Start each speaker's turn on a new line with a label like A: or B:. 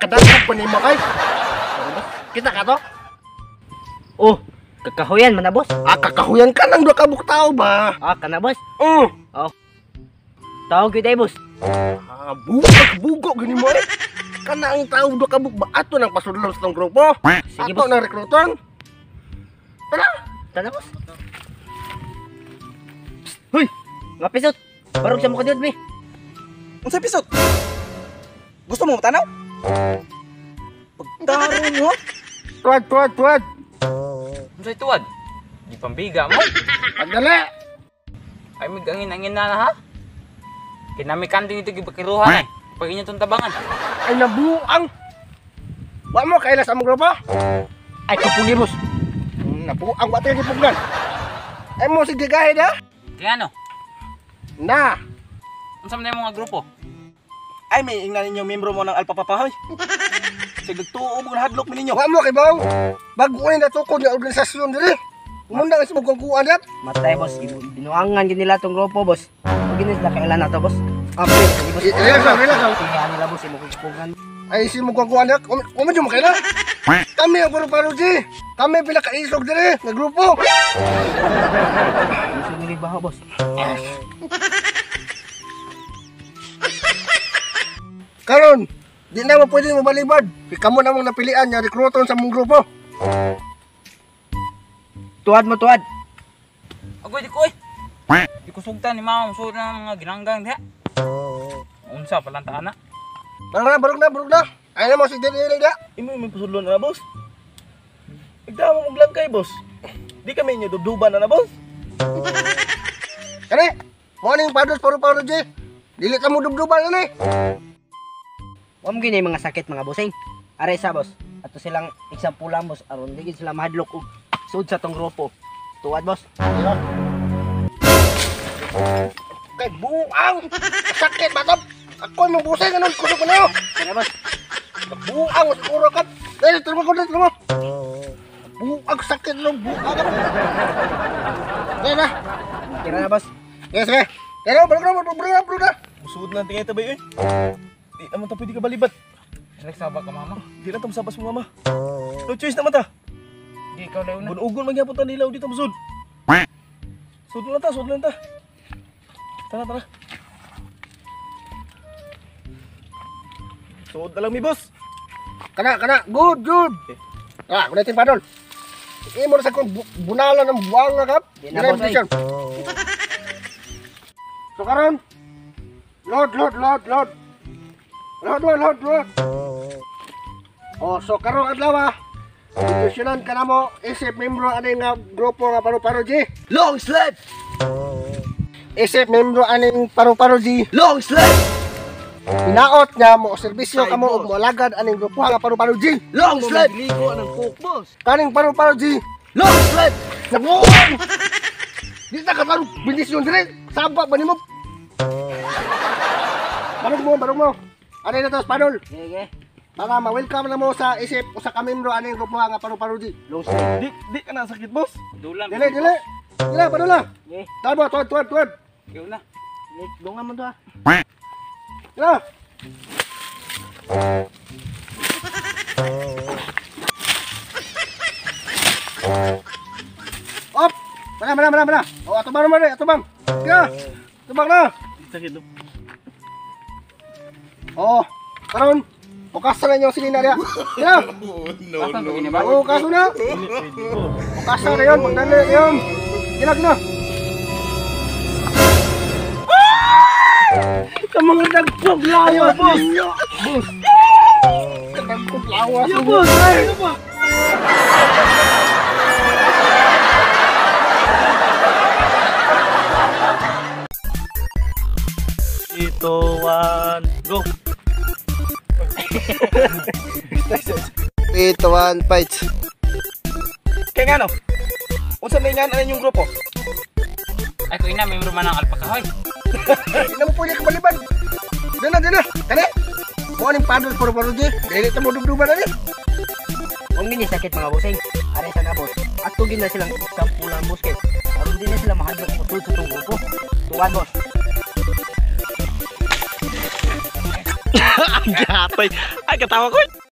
A: Kadaghan pa nimo kay. Kita ka to?
B: Oh, kakahuyan man na boss.
A: Ah, kakahuyan ka nang duha ka buok tao ba?
B: Ah, kana boss.
A: Oh.
B: Oh. Tao gyud ay boss.
A: Ah, bugo bugo gani mo eh. Kana ang tao duha ka buok ba ato nang pasudlon sa tong grupo.
B: Sige,
A: ato nang rekruton. Tara.
B: Tara boss. Psst, huy, nga pisot. Barog sa mo ka diod mi.
C: Unsay pisot? Gusto mo tanaw? Pagtarong mo?
A: Tuwad, tuwad, tuwad.
D: Unsay tuwad? Di pambiga mo.
A: Pagdali.
D: Ay magangin-angin na ha. Kinamikan din ito gibakiruhan ay. Pag inyo tong tabangan.
A: Ay nabuang. Wa mo kaila sa among grupo?
B: Ay kapugi boss.
A: Nabuang wa tayo gipugan. Ay mo sige gahe da.
D: Kaya ano?
A: Na.
D: Unsa man imong nga grupo?
C: Ay may ingnan ninyo membro mo ng Alpha Papahoy. Sige tuo mo hadlok mi ninyo.
A: Wa mo kay baw. Bago ni natukod nga organisasyon diri. Munda sa mugkuan dat.
B: Matay boss, binuangan gid nila tong grupo boss. Ug gini sila kailan na to boss. Apil, boss.
A: Relax lang, relax lang.
B: Kaya nila boss imo kupugan.
A: Ay si mugkuan dat. Wa man jud makaila. Kami ang Paru-Paro G. Kami pila ka isog diri nga grupo.
B: Isog ni baho boss.
A: Karon, di na mo pwede mobalibad. Kamo na mong napilian nga rekruton sa mong grupo.
B: Tuad mo tuad.
D: Agoy di ko eh. Di ko sugtan ni mama mo na mga ginanggang diha. Unsa pa lang ta ana.
A: Barog na, barog na, barog na. Ay na mo si Daniel dia.
C: Imo may pasudlon na boss. Igdamo mong langkay boss. Di kami inyo dubduban na boss.
A: Kani, mo ning pados Paru-Paro G. Dili ka mo dubduban ani.
B: Wa mo gini mga sakit mga bossing. Aray sa boss. Ato silang example boss aron di gid sila mahadlok og sud sa tong grupo. Tuad boss.
A: Kay buang. Sakit ba to? Ako mo busay ganon kusog ko na.
B: Kaya boss.
A: Buang siguro ka. Dali tulungan ko, dali tulungan. Buang sakit no buang. Dali na.
B: Kira na boss.
A: Yes, sige. Pero barog na, barog na, barog na.
C: Musud na tingay tabay oy. Di naman ta pwede ka balibat.
D: Relax ba ka mama?
C: Di lang ta musabas mo mama. No choice naman ta.
D: Di ikaw layo na.
C: Bunugon man gyapon ta nilaw dito musud. Sud lang ta, sud lang ta. Tara, tara. Sud na lang mi boss.
A: Kana, kana. Good, good.
C: Okay.
A: Ah, kuna tin padol. Imo na sa kong bunalan ng buang nga kap.
B: Di na boss.
A: So karon. Load, load, load, load. Load, load, load, load. Oh, so karong adlaw ah. Desisyonan ka na mo isip membro ani nga grupo nga Paru-Paro G.
B: Long sleep.
A: Isip membro aning Paru-Paro G.
B: Long sleep.
A: Pinaot nga mo serbisyo kamo ug moalagad aning grupo nga Paru-Paro G.
B: Long sleep.
C: Ligo anang coke boss.
A: Kaning Paru-Paro G.
B: Long sleep.
A: Nabuang. Di ta katarong bendisyon dire. Saba ba nimo? Barog mo, barog mo. Ano na to, Spadol?
B: Sige.
A: Para ma-welcome na mo sa isip usa ka membro aning grupo nga Paru-Paro G.
B: Long sleep.
C: Di di ka na sakit boss.
D: Dulan.
A: Dili, dili. Dili, padola.
B: Sige.
A: Tuwad mo, tuwad, tuwad, tuwad.
D: Ikaw na.
B: Dungan mo to ah.
A: Dili. Op! Mana, mana, mana, mana. Oh, atubang naman eh, atubang. Kaya, atubang na.
C: Sakit no.
A: Oh, karon, bukasan na yung silina niya. Kaya,
D: No, no, no.
A: oh, kaso na. Bukasan na yun, magdali na yun. Gila, gila.
B: Kamang nagpog lawas
C: boss.
A: Boss. Nagpog lawas.
C: Yo boss. Ay, boss. Ito, 1, go.
A: 3, 2, 1, fight.
C: Kay ngano? Unsa may ngan inyong grupo?
D: Ay ko ina membro man ang alpaka hoy.
A: Di na mo pwede kabaliban. Dana, dana. Kani. Mo aning paddle for Baruji. Dili ta mo dubduban ani.
B: Wa man sakit mga bossing. Are sa na boss. Ato gid na silang example boss kay aron di na sila mahadlok mo sa tong grupo. Tuwan boss.
C: Gatoy. Ay katawa ko.